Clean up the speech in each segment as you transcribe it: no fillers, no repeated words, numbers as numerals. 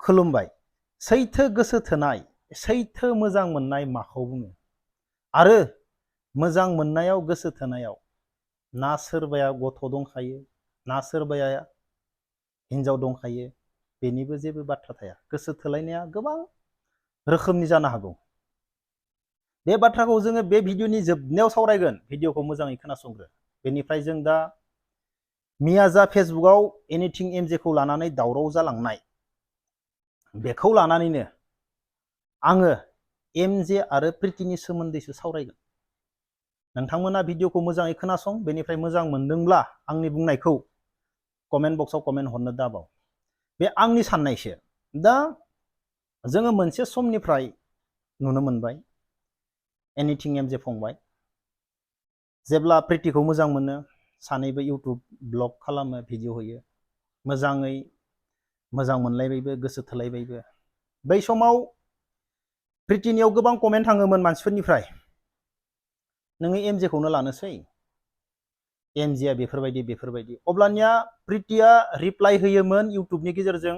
खुलुमबाय। सैथो गोसो थोनाय, सैथो मोजां मोननाय माखौ बुङो? आरो मोजां मोननायाव गोसो थोनायाव ना सोरबाया गथ' दंखायो, ना सोरबाया हिनजाव दंखायो, बेनिबो जेबो बाथ्रा थाया। गोसो थोलायनाया गोबां रोखोमनि जानो हागौ। बे बाथ्राखौ जोङो बे भिडिअनि जोबनायाव सावरायगोन। भिडिअखौ मोजाङै खोनासंग्रो। बेनिफ्राय जों दा मियाजा फेसबुकआव एनिथिं एमजेखौ लानानै दावराव जालांनाय, बेखौ लानानैनो आङो एमजे आरो प्रितिनि सोमोन्दैसो सावरायगोन। नोंथांमोना भिडिअखौ मोजाङै खोनासं। बेनिफ्राय मोजां मोनदोंब्ला आंनि बुंनायखौ कमेन्ट बक्सआव कमेन्ट हरनो दाबाव। बे आंनि साननायसो। दा जोङो मोनसे समनिफ्राय नुनो मोनबाय एनिथिं एमजे फंबाय जेब्ला प्रितिखौ मोजां मोनो, सानैबो इउटुब ब्लग खालामो, भिडिअ होयो, मोजाङै मोजां मोनलायबायबो, गोसो थोलायबायबो। बै समाव प्रितिनियाव गोबां कमेन्ट थाङोमोन मानसिफोरनिफ्राय, नोङो एमजेखौनो लानोसै, एमजेआ बेफोरबायदि बेफोरबायदि। अब्लानिया प्रितिया रिप्लाइ होयोमोन इउटुबनि गेजेरजों,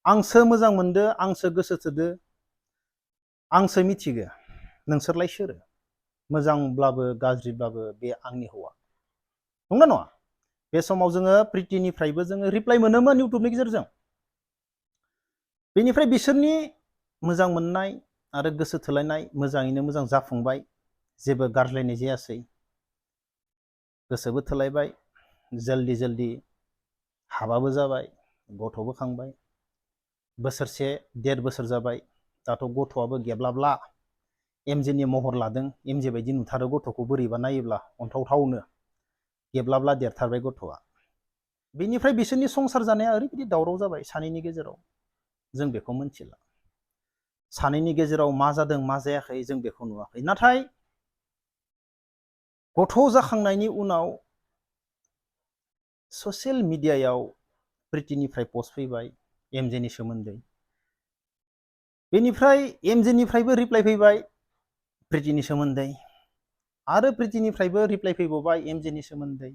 आंसो मोजां मोनदो, आंसो गोसो थोदो, आंसो मिथिगो, नोंसोरलाय सोरो? मोजांब्लाबो गाज्रिब्लाबो बे आंनि हौवा। नंगौना नङा? बे समाव जोङो प्रितिनिफ्रायबो जोङो रिप्लाइ मोनोमोन इउटुबनि गेजेरजों। बेनिफ्राय बिसोरनि मोजां मोननाय आरो गोसो थोलायनाय मोजाङैनो मोजां जाफुंबाय, जेबो गारज्लायनाय जायासै, गोसोबो थोलायबाय, जल्दि जल्दि हाबाबो जाबाय, गथ'बो खांबाय, बोसोरसे 1.5 बोसोर जाबाय, दाथ' गथ'आबो गेब्लाब्ला एमजेनि महर लादों। एमजे बायदि नुथारो गथ'खौ बोरैबा नायोब्ला, अन्थावथावनो गेब्लाब्ला देरथारबाय गथ'आ। बेनिफ्राय बिसोरनि संसार जानाया ओरैबायदि दावराव जाबाय सानैनि गेजेराव, जों बेखौ मिथिला। सानैनि गेजेराव मा जादों मा जायाखै जों बेखौ नुवाखै। नाथाय गथ' जाखांनायनि उनाव ससियेल मिडियायाव प्रितिनिफ्राय पस्ट फैबाय एमजेनि सोमोन्दै। बेनिफ्राय एमजेनिफ्रायबो रिप्लाइ फैबाय प्रितिनि सोमोन्दै, आरो प्रितिनिफ्रायबो रिप्लाइ फैबावबाय एमजेनि सोमोन्दै,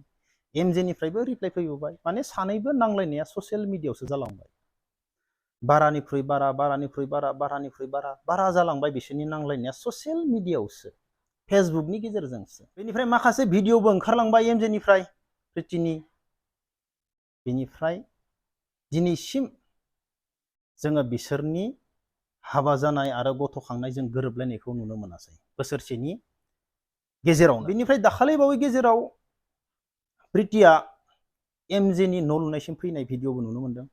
एमजेनिफ्रायबो रिप्लाइ फैबावबाय। माने सानैबो नांलायनाया ससियेल मिडियायावसो जालांबाय। बारानिख्रुइ बारा, बारानिख्रुइ बारा, बारानिख्रुइ बारा, बारा जालांबाय बिसोरनि नांलायनाया ससियेल मिडियायावसो, फेसबुकनि गेजेरजोंसो। बेनिफ्राय माखासे भिडिअबो ओंखारलांबाय एमजेनिफ्राय प्रितिनि। बेनिफ्राय दिनैसिम जोङो बिसोरनि हाबा जानाय आरो गथ' खांनाय जों गोरोबलायनायखौ नुनो मोनासै बोसोरसेनि गेजेरावनो। बेनिफ्राय दाखालि बावै गेजेराव प्रितिया एमजेनि न' लुनायसिम फैनाय भिडिअबो नुनो मोनदों।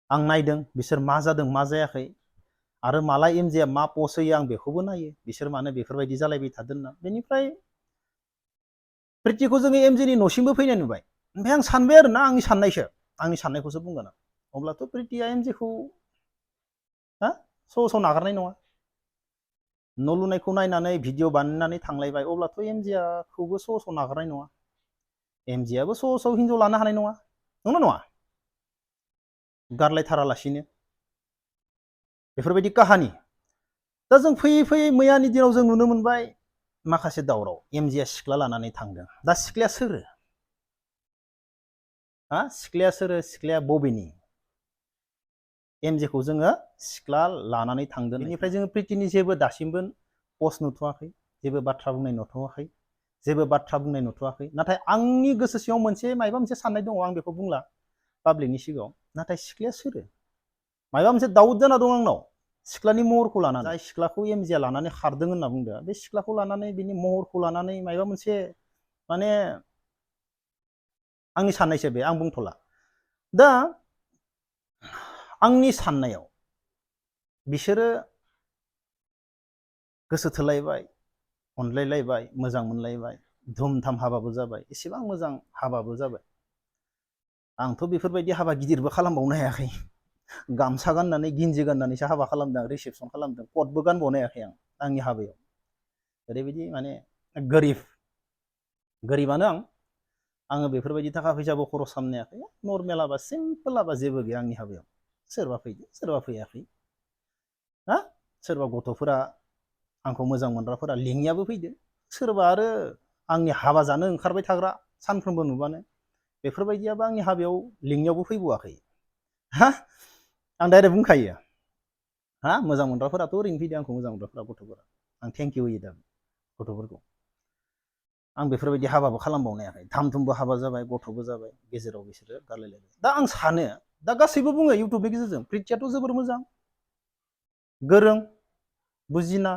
आं नायदों बिसोर मा जादों मा जायाखै, आरो माला एमजेआ मा पस्ट होयो आं बेखौबो नायो, बिसोर मानो बेफोरबायदि जालायबाय थादों होनना। बेनिफ्राय प्रितिखौ जोङो एमजेनि न'सिमबो फैनाय नुबाय। ओमफ्राय आं सानबाय आरोना, आंनि साननायसो, आंनि साननायखौसो बुंगोन आं। अब्लाथ' प्रितिया एमजेखौ सहसाव नागारनाय नङा। न' लुनायखौ नायनानै भिडिअ बानायनानै थांलायबाय, अब्लाथ' एमजेखौबो सहसाव नागारनाय नङा। एमजेआबो सहसाव हिनजाव लानो हानाय नङा। नंगौना नङा? गारलायथारालासिनो बेफोरबायदि काहानि। दा जों फैयै फैयै मैयानि दिनाव जों नुनो मोनबाय माखासे दावराव। एमजेआ सिख्ला लानानै थांदों। दा सिख्लाया सोरो? सिख्लाया सोरो? सिख्लाया बबेनि? एमजेखौ जोङो सिख्ला लानानै थांदों। बेनिफ्राय जोङो प्रितिनि जेबो दासिमबो पस्ट नुथ'वाखै, जेबो बाथ्रा बुंनाय नुथ'वाखै, जेबो बाथ्रा बुंनाय नुथ'वाखै। नाथाय आंनि गोसो सिङाव माबा मोनसे साननाय दङ, आं बेखौ बुंला पाब्लिकनि सिगाङाव। नाथाय सिख्लाया सोरो? माबा मोनसे दाउट जाना दं आंनाव सिख्लानि महरखौ लानानै। जाय सिख्लाखौ एमजेआ लानानै खारदों होनना बुंदों, बे सिख्लाखौ लानानै, बिनि महरखौ लानानै माबा मोनसे माने आंनि साननायसो बे, आं बुंथ'ला। दा आंनि साननायाव बिसोरो गोसो थोलायबाय, अनलायलायबाय, मोजां मोनलायबाय, धुमधाम हाबाबो जाबाय, एसेबां मोजां हाबाबो जाबाय। आंथ' बेफोरबायदि हाबा गिदिरबो खालामबावनो हायाखै। गामसा गाननानै गिन्जि गाननानैसो हाबा खालामदों, रिसेपसन खालामदों, कटबो गानबावनो हायाखै आंनि हाबायाव। ओरैबायदि माने गोरिबानो आङो बेफोरबायदि थाखा फैसाबो खरस खालामनो हायाखै। नर्मेल हाबा, सिम्पोल हाबा, जेबो गैया आंनि हाबायाव। सोरबा फैदो, सोरबा फैयाखै। सोरबा गथ'फोरा आंखौ मोजां मोनग्राफोरा लिङियाबो फैदो, सोरबा आरो आंनि हाबा जानो ओंखारबाय थाग्रा सानफ्रोमबो नुबानो बेफोरबायदियाबो आंनि हाबायाव लिंनायावबो फैबावाखै। आं डाइरेक्ट बुंखायो हा मोजां मोनग्राफोराथ' ओरैनो फैदों आंखौ मोजां मोनग्राफोरा गथ'फोरा आं थेंक इउ होयो दा गथ'फोरखौ आं बेफोरबायदि हाबाबो खालामबावनो हायाखै धाम धुमबो हाबा जाबाय गथ'बो जाबाय गेजेराव बिसोरो गारलायलायबाय दा आं सानो दा गासैबो बुङो इउटुबनि गेजेरजों प्रिथियाथ' जोबोर मोजां गोरों बुजिना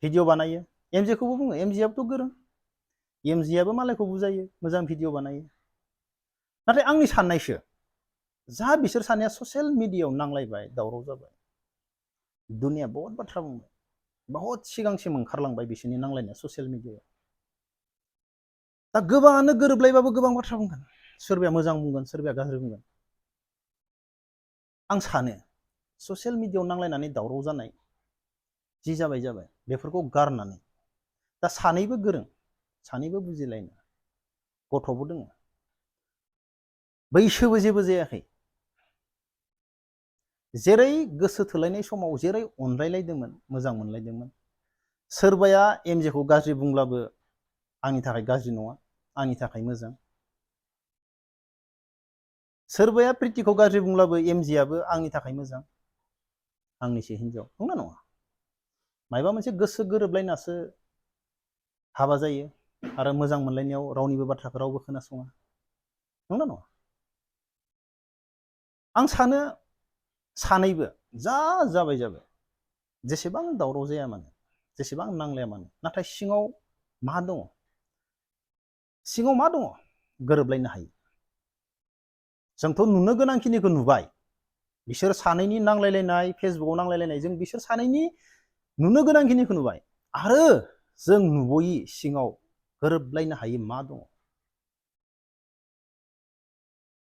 भिडिअ बानायो एमजेखौबो बुङो एमजेआबोथ' गोरों एमजेआबो मालायखौ बुजायो मोजां भिडिअ बानायो नाथाय आंनि साननायसो जा बिसोर सानैया ससियेल मिडियायाव नांलायबाय दावराव जाबाय दुनिया बहुत बाथ्रा बुंबाय बहुत सिगांसिम ओंखारलांबाय बिसोरनि नांलायनाया ससियेल मिडियायाव दा गोबाङानो गोरोबलायबाबो गोबां बाथ्रा बुंगोन सोरबाया मोजां बुंगोन सोरबाया गाज्रि बुंगोन आं सानो ससियेल मिडियायाव नांलायनानै दावराव जानाय जि जाबाय जाबाय बेफोरखौ गारनानै दा सानैबो गोरों सानैबो बुजिलायनो गथ'बो दङ बैसोबो जेबो जायाखै जेरै गोसो थोलायनाय समाव जेरै अनलायलायदोंमोन मोजां मोनलायदोंमोन सोरबाया एमजेखौ गाज्रि बुंब्लाबो आंनि थाखाय गाज्रि नङा आंनि थाखाय मोजां सोरबाया प्रितिखौ गाज्रि बुंब्लाबो एमजेआबो आंनि थाखाय मोजां आंनिसो हिनजाव नंगौना नङा मायबा मोनसे गोसो गोरोबलायनासो हाबा जायो आरो मोजां मोनलायनायाव रावनिबो बाथ्राखौ रावबो खोनासङा नंगौना नङा आं सानो सानैबो जा जाबाय जाबाय जेसेबां दावराव जाया मानो जेसेबां नांलाया मानो नाथाय सिङाव मा दङ सिङाव मा दङ गोरोबलायनो हायो जोंथ' नुनो गोनांखिनिखौ नुबाय बिसोर सानैनि नांलायलायनाय फेसबुकाव नांलायलायनाय जों बिसोर सानैनि नुनो गोनांखिनिखौ नुबाय आरो जों नुबोयि सिङाव गोरोबलायनो हायै मा दङ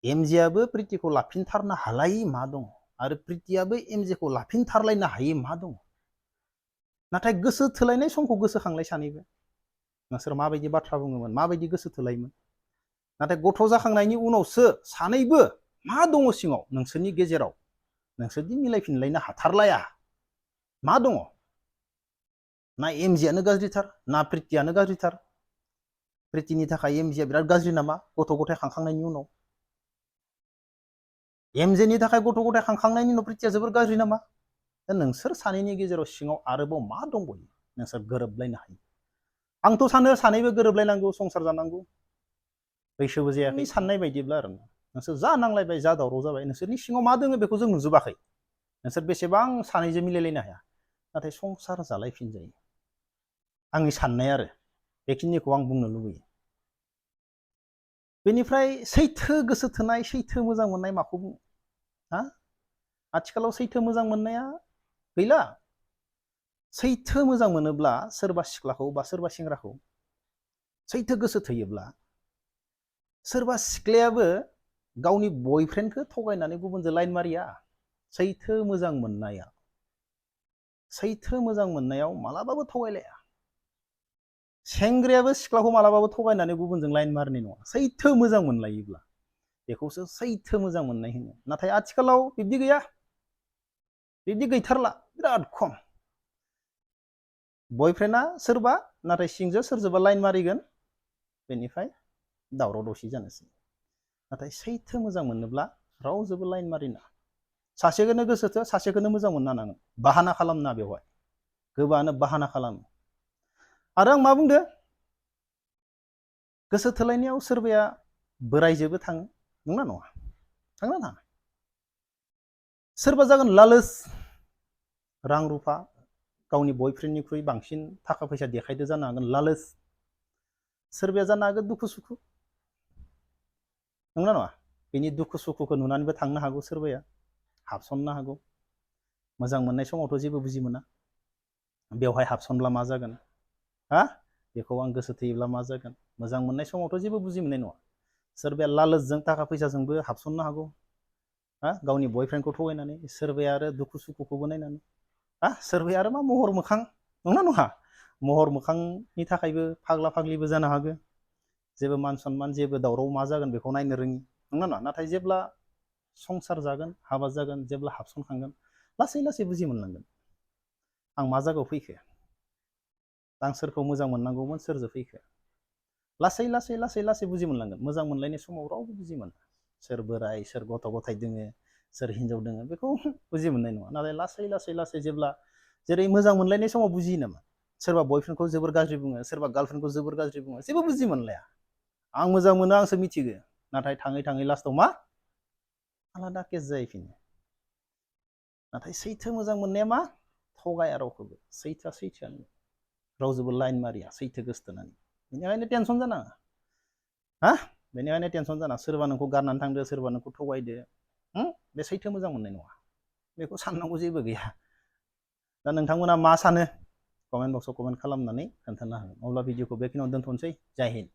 एमजेआबो प्रितिखौ लाफिनथारनो हालायि मा दङ आरो प्रितियाबो एमजेखौ लाफिनथारलायनो हायै मा दङ नाथाय गोसो थोलायनाय समखौ गोसोखांलाय सानैबो नोंसोर माबायदि बाथ्रा बुङोमोन माबायदि गोसो थोलायोमोन नाथाय गथ' जाखांनायनि उनावसो सानैबो मा दङ सिङाव नोंसोरनि गेजेराव नोंसोरदि मिलायफिनलायनो हाथारलाया मा दङ ना एमजेआनो गाज्रिथार ना प्रितियानो गाज्रिथार प्रितिनि थाखाय एमजेआ बिराद गाज्रि नामा गथ' गथाय खांखांनायनि उनाव एमजेनि थाखाय गथ' गथाय खांखांनायनि उनाव प्रितिया जोबोर गाज्रि नामा दा नोंसोर सानैनि गेजेराव सिङाव आरोबाव मा दंबावो नोंसोर गोरोबलायनो हायो आंथ' सानो सानैबो गोरोबलायनांगौ संसार जानांगौ बैसोबो जायाखै साननाय बायदिब्ला आरो नोंसोर जा नांलायबाय जा दावराव जाबाय नोंसोरनि सिङाव मा दोङो बेखौ जों नुजोबाखै नोंसोर बेसेबां सानैजों मिलायलायनो हाया नाथाय संसार जालायफिनजायो आंनि साननाय आरो बेखिनिखौ आं बुंनो लुबैयो बेनिफ्राय सैथो गोसो थोनाय सैथो मोजां मोननाय माखौ बुङो हा आथिखालाव सैथो मोजां मोननाया गैला सैथो मोजां मोनोब्ला सोरबा सिख्लाखौ बा सोरबा सेंग्राखौ सैथो गोसो थोयोब्ला सोरबा सिख्लायाबो गावनि बयफ्रेन्डखौ थगायनानै गुबुनजों लाइन मारिया सैथो मोजां मोननायाव मालाबाबो थगायलाया सेंग्रायाबो सिख्लाखौ मालाबाबो थगायनानै गुबुनजों लाइन मारिनाय नङा सैथो मोजां मोनलायोब्ला बेखौसो सैथो मोजां मोननाय होनो नाथाय आथिखालाव बिब्दि गैया बिब्दि गैथारला बिराद खम बयफ्रेन्डआ सोरबा नाथाय सिंजों सोरजोंबा लाइन मारिगोन बेनिफ्राय दावराव दावसि जानोसै नाथाय सैथो मोजां मोनोब्ला रावजोंबो लाइन मारिना सासेखौनो गोसोथो सासेखौनो मोजां मोननो हानांगोन बाहाना खालामना बेवहाय गोबाङानो बाहाना खालामो आरो आं मा बुंदो गोसो थोलायनायाव सोरबाया बोरायजोबो थाङो नंना नङा थांना थाङा सोरबा जागोन लालस रां रुफा गावनि बयफ्रेन्डनिख्रुइ बांसिन थाखा फैसा देखायदो जानो हागोन लालस सोरबाया जानो हागोन दुखु सुखु नंगौना नङा बेनि दुखु सुखुखौ नुनानैबो थांनो हागौ सोरबाया हाबसननो हागौ मोजां मोननाय समावथ' जेबो बुजि मोना बेवहाय हाबसनब्ला मा जागोन हा बेखौ आं गोसो थैयोब्ला मा जागोन मोजां मोननाय समावथ' जेबो बुजि मोननाय नङा सोरबाया लालसजों थाखा फैसाजोंबो हाबसननो हागौ हा गावनि बयफ्रेन्डखौ थगायनानै सोरबाया आरो दुखु सुखुखौबो नायनानै हा सोरबाया आरो मा महर मोखां नंना नङा महर मोखांनि थाखायबो फाग्ला फाग्लिबो जानो हागौ जेबो मान सनमान जेबो दावराव मा जागोन बेखौ नायनो रोङि नंना नङा नाथाय जेब्ला संसार जागोन हाबा जागोन जेब्ला हाबसनखांगोन लासै लासै बुजि मोनलांगोन आं मा जायगायाव फैखो आं सोरखौ मोजां मोननांगौमोन सोरजों फैखो लासै लासै लासै लासै बुजि मोनलांगोन मोजां मोनलायनाय समाव रावबो बुजि मोना सोर बोराय सोर गथ' गथाय दोङो सोर हिनजाव दोङो बेखौ बुजि मोननाय नङा। नाथाय लासै लासै लासै जेब्ला जेरै मोजां मोनलायनाय समाव बुजियो नामा? सोरबा बयफ्रेन्डखौ जोबोर गाज्रि बुङो, सोरबा गार्लफ्रेन्डखौ जोबोर गाज्रि बुङो, जेबो बुजि मोनलाया। आं मोजां मोनो आंसो मिथिगो। नाथाय थाङै थाङै लास्टआव मा आलादा केस जाहैफिनो। नाथाय सैथो मोजां मोननाया मा थगाया रावखौबो। सैथोआ सैथोआनो, रावजोंबो लाइन मारिया सैथो गोसथोनानै। बेनिखायनो टेनसन जानाङा हा, बेनिखायनो टेनसन जानाङा। सोरबा नोंखौ गारनानै थांदो, सोरबा नोंखौ थगायदो, बे सैथो मोजां मोननाय नङा। बेखौ साननांगौ जेबो गैया। दा नोंथांमोना मा सानो कमेन्ट बक्सआव कमेन्ट खालामनानै खोन्थानो हागोन। अब्ला भिडिअखौ बेखिनियावनो दोनथ'नोसै। जय हिन्द।